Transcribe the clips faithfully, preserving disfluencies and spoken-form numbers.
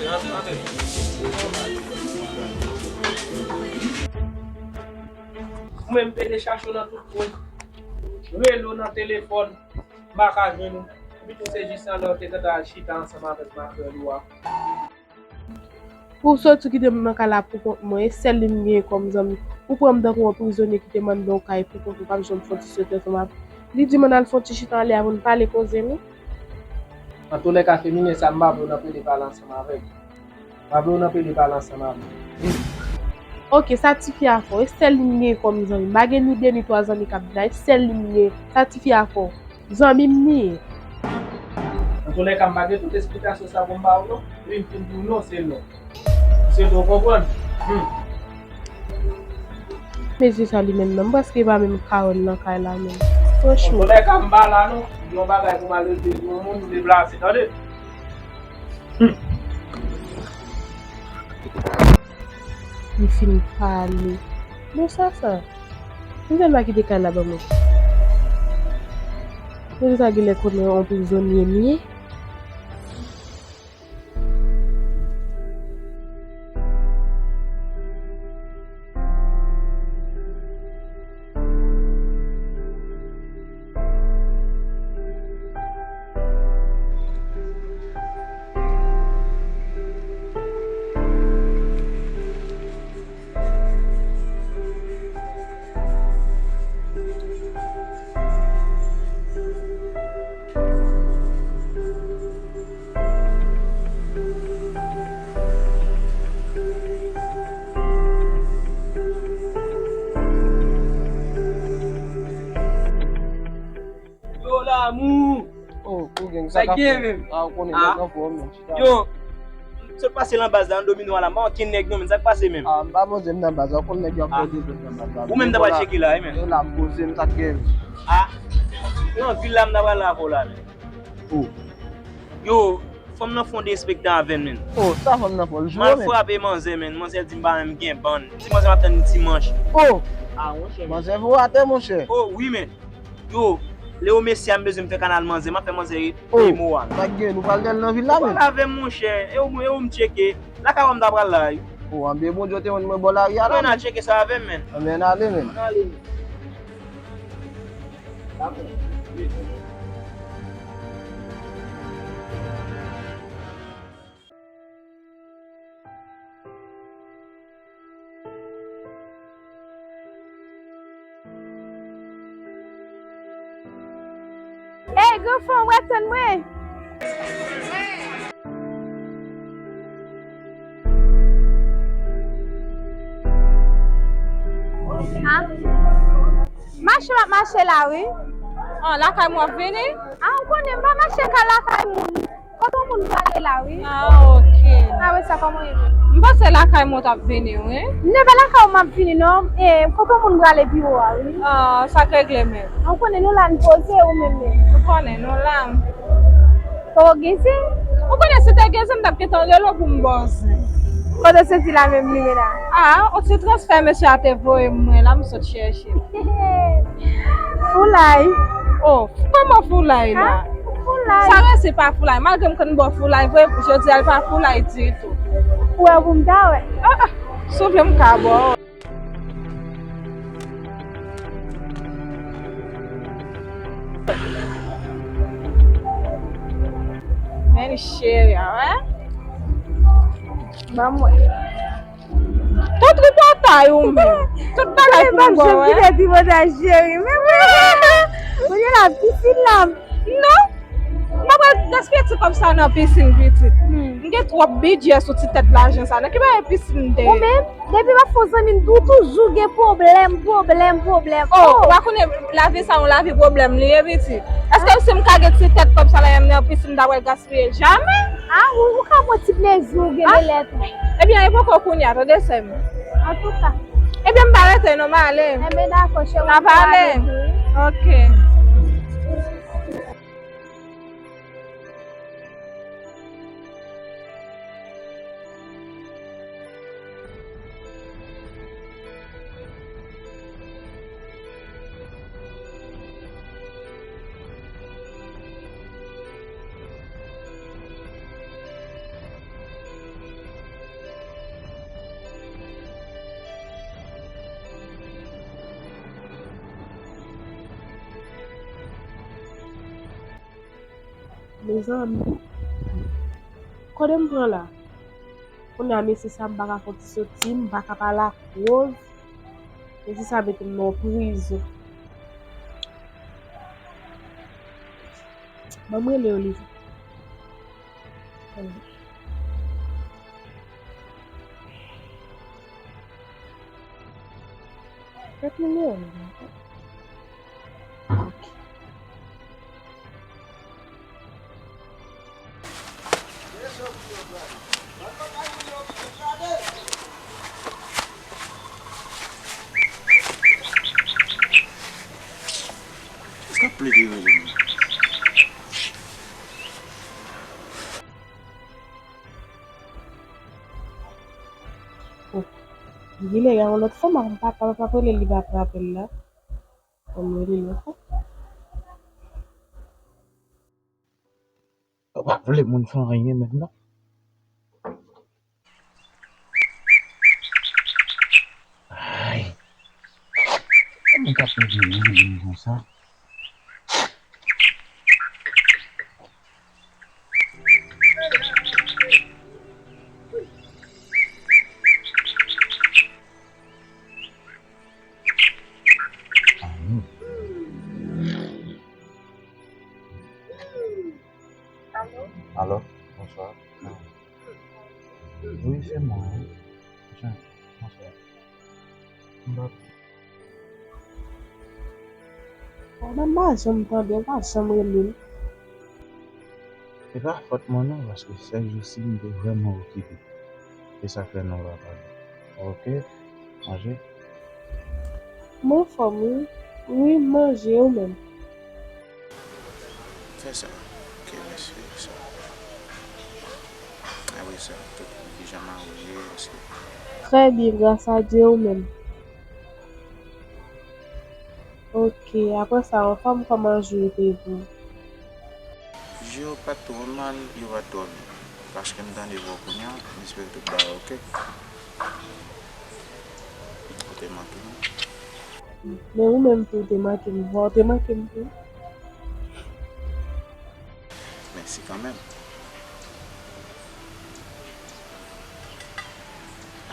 Ou menm pede chache w nan tout kwen. Rele w nan telefòn, m pa ka jwenn ou. Epi tou se jis anlè w te gentan al chita ansanm avèk makrèl ou a. Pou w soti kite m nan kay la pou kont mwen, e sèl li m genyen kòm zanmi. Ou pran m tankou yon prizonye kite m anndan yon kay pou kont ou, p ap janm fè yon ti soti ansanm avè m. Li di m ann al fè yon ti chita anlè a pou n pale koze nou. Antoulèka, feminen sa, m pa vle w nan pede pale ansanm avè m. M pa vle w nan pede pale ansanm avè m. Oke, sa tifi a fè w, e sèl li m genyen kòm zanmi. M pa gen ni de ni twa zanmi k ap vin la, e sèl li m genyen. Sa tifi a fè w. Zanmi m li ye. Antoulèka, m pa gen tout esplikasyon sa pou m ba w non. Wi, m fin di w non, se non. Se non, w konprann? Hmm. Mesye sa li menm nan, m prèske pa menm ka wè l nan kay la menm. Franchman. Antoulèka, m pa la non. M gen yon bagay pou m al regle pou yon moun, m deplase, tande? Hmm. Li fin pale. Bon, sa, sa. Mwen fè m pa kite kay la ban mwen. Mwen sa genlè konnen yon prizonye m ye. Yo, Lamou! Oh, pou gen sa k ap fèt menm? Ah, ou konnen nèg anfòm menm, chita. Yo, m sot pase nan baz la, nan domino a la, m pa wè okenn nèg non, men sa k pase menm? Ah, m pa poze m nan baz la, ou konn nèg yo ap poze zòt nan baz la. Ou menm ta pral tcheke la, wi, men. Yo la, m poze m, sa k gen? Ah, nan vil la, m ta pral la avè w la, men. Oh. Yo, fanm nan fè yon derespektan avè m, men. Oh, sa fanm nan fè l jwe, men. M al frape manzè, men. Manzè di m pa menm gen bann. Ti manzè m ap tann dimanch. Oh! Ah, monchè. Manzè voye atè, monchè. Oh, wi, men. Yo, Leo Messi a m bezwen m fè kanal manzè, m ap fè manzè peye mo a. Sa k gen, nou pral dèyè l nan vil la menm? Ou pale avè m, monchè, e ou, e ou m tcheke. Lakay ou m ta pral la, wi. O, anben Bondye te jwenn mwen bò lari a la. Ann al tcheke sa avè m, menn. Anben, ann ale, menn. Ann ale, menn. Dakò. Ey, granfrè, w ap tann mwen? Ah. Mache m ap mache la, wi. Ah, lakay mwen w ap vini? Ah, ou konnen m pa mache ka lakay moun. Kote yon moun prale la, wi. Ah, ok. Ah, wi, sa kòman ye menm? M panse lakay mwen w t ap vini, wi. M te pa lakay ou m ap vini, non. E, kote yon moun prale biwo a, wi. Ah, sa k regle menm? Ou konnen nou la, n poze ou menm menm. Ou konnen nou la. Poko gen zen? Ou konnen si te gen zen, m t ap gentan rele w pou m ba w zen. Kote w soti la menm, Limena? Ah, yon ti transfè mesye a te voye m, mwen la, m sot chèche. Foulay. Oh, kòman foulay la? Foulay. Sa resi pa foulay. Malgre m konn ba w foulay vre, jodi a l pa foulay ditou. Ou wè pou m ta wè. Ah, ah, si w vle m ka ba w. Men cheri a, wè. Ban m wè. Tout tripotay ou menm. Tout bagay pou m ba w, wè. Kite tripotay, cheri. Men mwen, mwen la pisin la. Non. M pa pral gaspiye ti kòb sa nan pisin, pitit. Hmm. M gen twòp bidjè sou ti tèt lajan sa. Nan ki bagay pisin m te ye? Ou menm, depi m ap fè w zanmi m, ou toujou gen pwoblèm, pwoblèm, pwoblèm. Oh, ou pa konnen lavi sa yon lavi pwoblèm li ye, pitit. Èske si m ka gen ti tèt kòb sa la, m nan pisin, m ta pral gaspiye? Jamè! Ah, ou, ou ka pran ti plezi w gen de lè tou. Ebyen, e poko kounye a, tande sè m. Antouka. Ebyen, m pa rete non, m ale. Enben, dakò, cheri, m pale. N a pale. Ok. Mezanmi, kote m pran la? Kounye a, mesye sa, m pa ka fè ti soti, m pa ka pale ak Rose. Mesye sa mete m nan yon prizon. Ban m rele Olivier. Ret nimewo m nan. Ok. Sa k ap plede rele m nan? Oh, li rele yon lòt fwa, m pa, pa, pa rele li pa pran apèl la. Fò m rele l yon fwa. Ou pa vle moun fè anyen menm non. Ay. Kòman t ap leve rele m konsa? Alo. Alo? Alo, bonswa. Wi, se mwen, wi. Jan, bonswa. M pa Pandan m pa janm tande w, pa janm rele m. Se pa fòt mwen non, paske sèl jou si m te vrèman okipe. Se sa k fè nou pa pale. Ok, manje. M anfòm, wi. Wi, m manje, ou menm? Fè sa. Ok, mèsi, fè sa. Apre sa, tout pijanma ou ye, èske Trè byen, gras a Dye, ou menm? Ok, apre sa, anfòm, kòman jou te ye pou ou? Jou yo pa t twò mal, yo pa t twò byen. Paske m tande vwa w kounye a, m espere tout bagay ok. Ou te manke m. Men ou menm tou, ou te manke m. Vwa w te manke m tou. Mèsi kanmenm.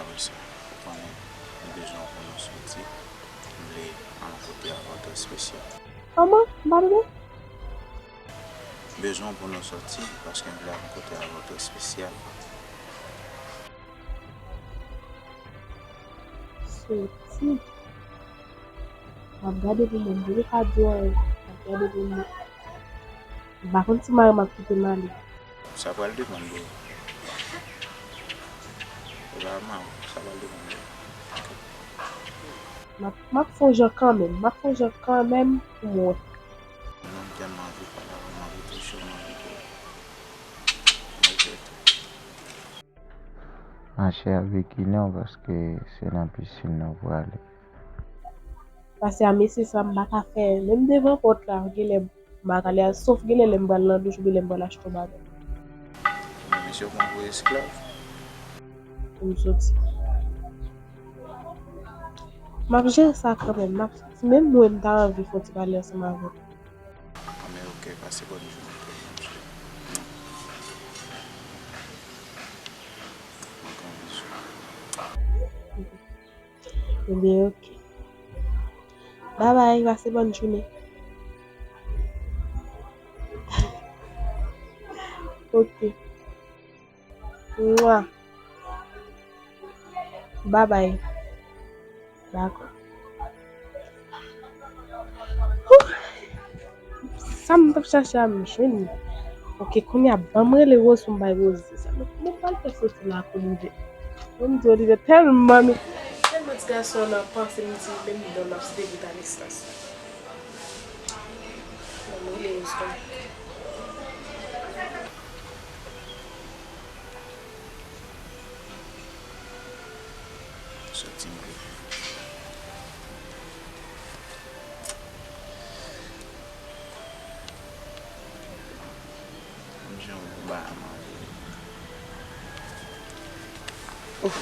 Apre sa, ou konnen, m bezwen w pou nou soti. M vle al yon kote avè w trè espesyal. Kòman? M pa tande? M bezwen w pou nou soti, paske m vle al yon kote avè w trè espesyal. Soti. M ap gade pou mwen, m poko ka di w anyen. M ap gade pou mwen. M pa konn si mari m ap kite m ale. Sa pral depann de ou. E pa mari w, sa pral depann de ou. M ap, m ap fè yon jan kanmenm. M ap fè yon jan kanmenm pou mwen. Non, m tèlman anvi pale avè w, m anvi touche w, m anvi tou. M anvi fè tou. Mache avèk Inè w paske se nan pisin nou prale. Pase a mesye sa m pa ka fè menm devan pòt la, genlè m pa ka ale a, sof genlè lè m pral nan douch oubyen lè m pral achte yon bagay. Men mesye w pran pou esklav. Pou m soti. M ap jere sa kanmenm, m ap soti. Menm mwen m ta anvi fè yon ti pale ansanm avè w. Anben ok, pase bòn jounen tou, bòn jounen. Mwen pran bizou. Ebyen, ok. Babay, pase bòn jounen. Ok. Mwa. Babay. Dakò. Huh! Sa m t ap chache a, m jwenn li. Ok, kounye a, ban m rele Rose pou m bay Rose sa. Mwen, mwen pral fè soti la kounye a. Mwen m di Olivier tèlman, men tèlman ti gason an nan panse, m di, menm dan m ap site bout a distans. Ban m rele Rose kounye a. Soti m rive. M jan w ba a manje. Ouf.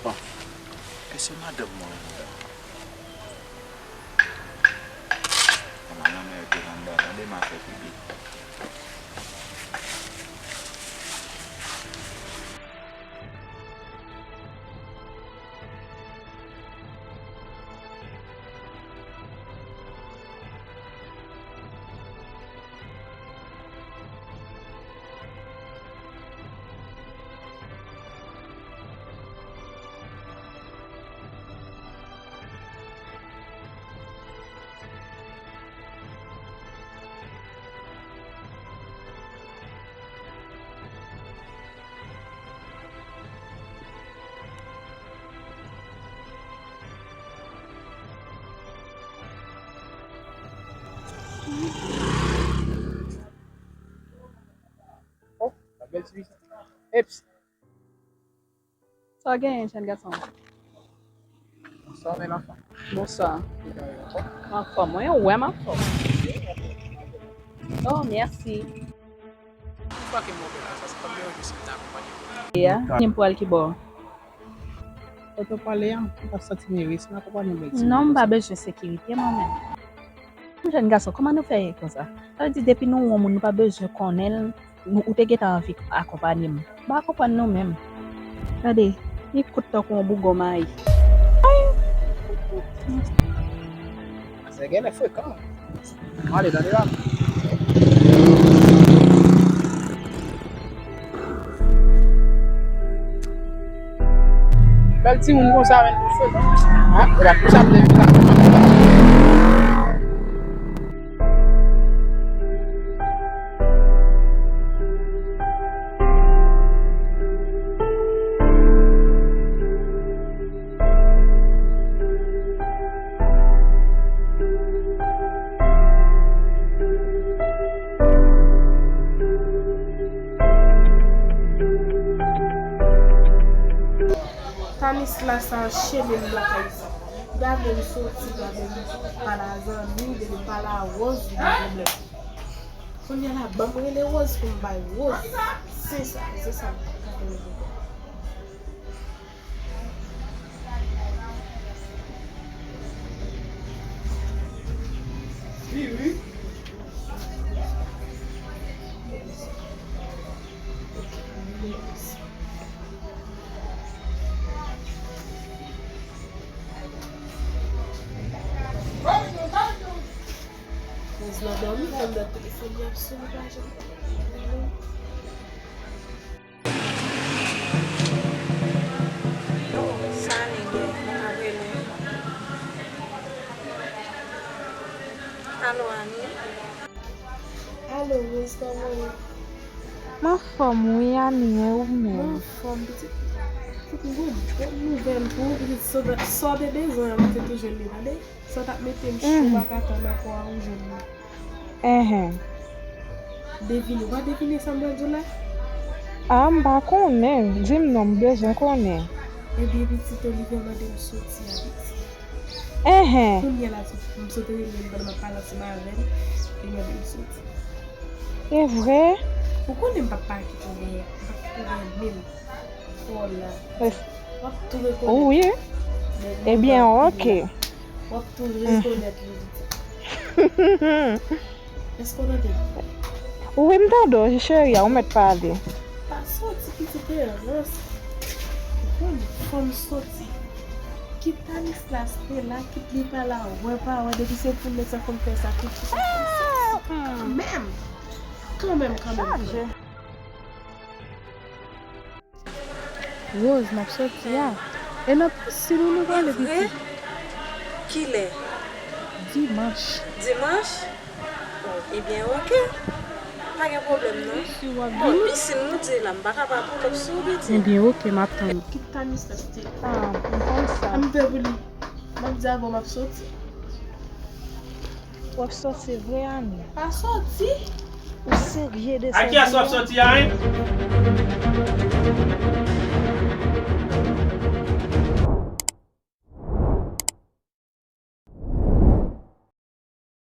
Bon. Èske madanm mwen la? Kòman lanmè yo te nan bò, tande m a fè pipi. Bèl ti fi sa. Eps. Sa w genyen, jèn gason? Bonswa, bèl anfan. Bonswa. Ou anfòm? Mwen wè m anfòm. Oh, mèsi. Yon fwa ke m wè w la, sa se pa m deranje si m ta akonpanye w. Ya, m pou al ki bò? Kote w prale a, m pa santi m ere, si m akonpanye w bèl ti. Non, m pa bezwen sekirite mwen menm. Jèn gason, kòman nou fè ye konsa? Sa vle di depi nou wè yon moun, nou pa bezwen konnen l, nou, ou te gentan anvi akonpanye m. M pa konprann nou menm. Gade, li kout tankou yon bougon mayi. Sa genlè frekan. Ale, tande la. Bèl timoun konsa, men, pou frekan. Ha? E pa pou sa m te vin la. Tanis la sa cheme m lakay sa. Gade m soti, gade m pale a zanmi, gade m pale a Rose, li gen pwoblèm. Kounye a la, ban m rele Rose pou m bay Rose. Se sa, se sa. Rose nan dòmi, fè m dat telefòn li ap sone pa janm. Sa Ani gen, mwen ap rele. Alo, Ani. Alo, Rose, kòman w ye? M anfòm wi, Ani, e ou menm? M anfòm, pitit. Pitit, m gon bon nouvèl pou ou, pitit, sa w te bezwen an, ou te tou jwenn li, tande? Sa w t ap mete m cho, pa ka tann ankò a, ou jwenn li. Enhen. Devine, w pa devine sa m pral di w la? A, m pa konnen. Di m non, m bezwen konnen. Ebyen, pitit, Olivier mande m soti a, pitit. Enhen. Kounye a la, m sot rele l pandan m ap pale ansanm avè l, li mande m soti. E vre? Ou konnen m p ap pa kite w dèyè, m p ap kite w dèyè menm. Wi. W ap tou rekonèt. Wi. Ebyen, oke. W ap tou rekonèt li. Èske w tande m? Wi, m tande w, cheri, a ou mèt pale. Pa soti, pitit, e rans. Ou konn, fò m soti. Kit Tanis la, Stella, kit li pa la, wè pa wè, depi se pou nèg sa konn fè sa, tout sa konn fè sa. Kanmenm. Kanmenm, kanmenm. Chaje. Rose, m ap soti a. E nan pisin ou nou prale, pitit? Kilè? Dimanch. Dimanch? Oh, ebyen, oke. Pa gen pwoblèm, non. Bon, pisin nou di la, m pa ka pa pull up sou ou, pitit. Ebyen, oke, m ap tann ou. Kit Tanis la, pitit. A, m konn sa. A m fè pou li. M ap di avan m ap soti. W ap soti vre, Ani? Pa soti. Ou serye de sa? A kiyès w ap soti a, en?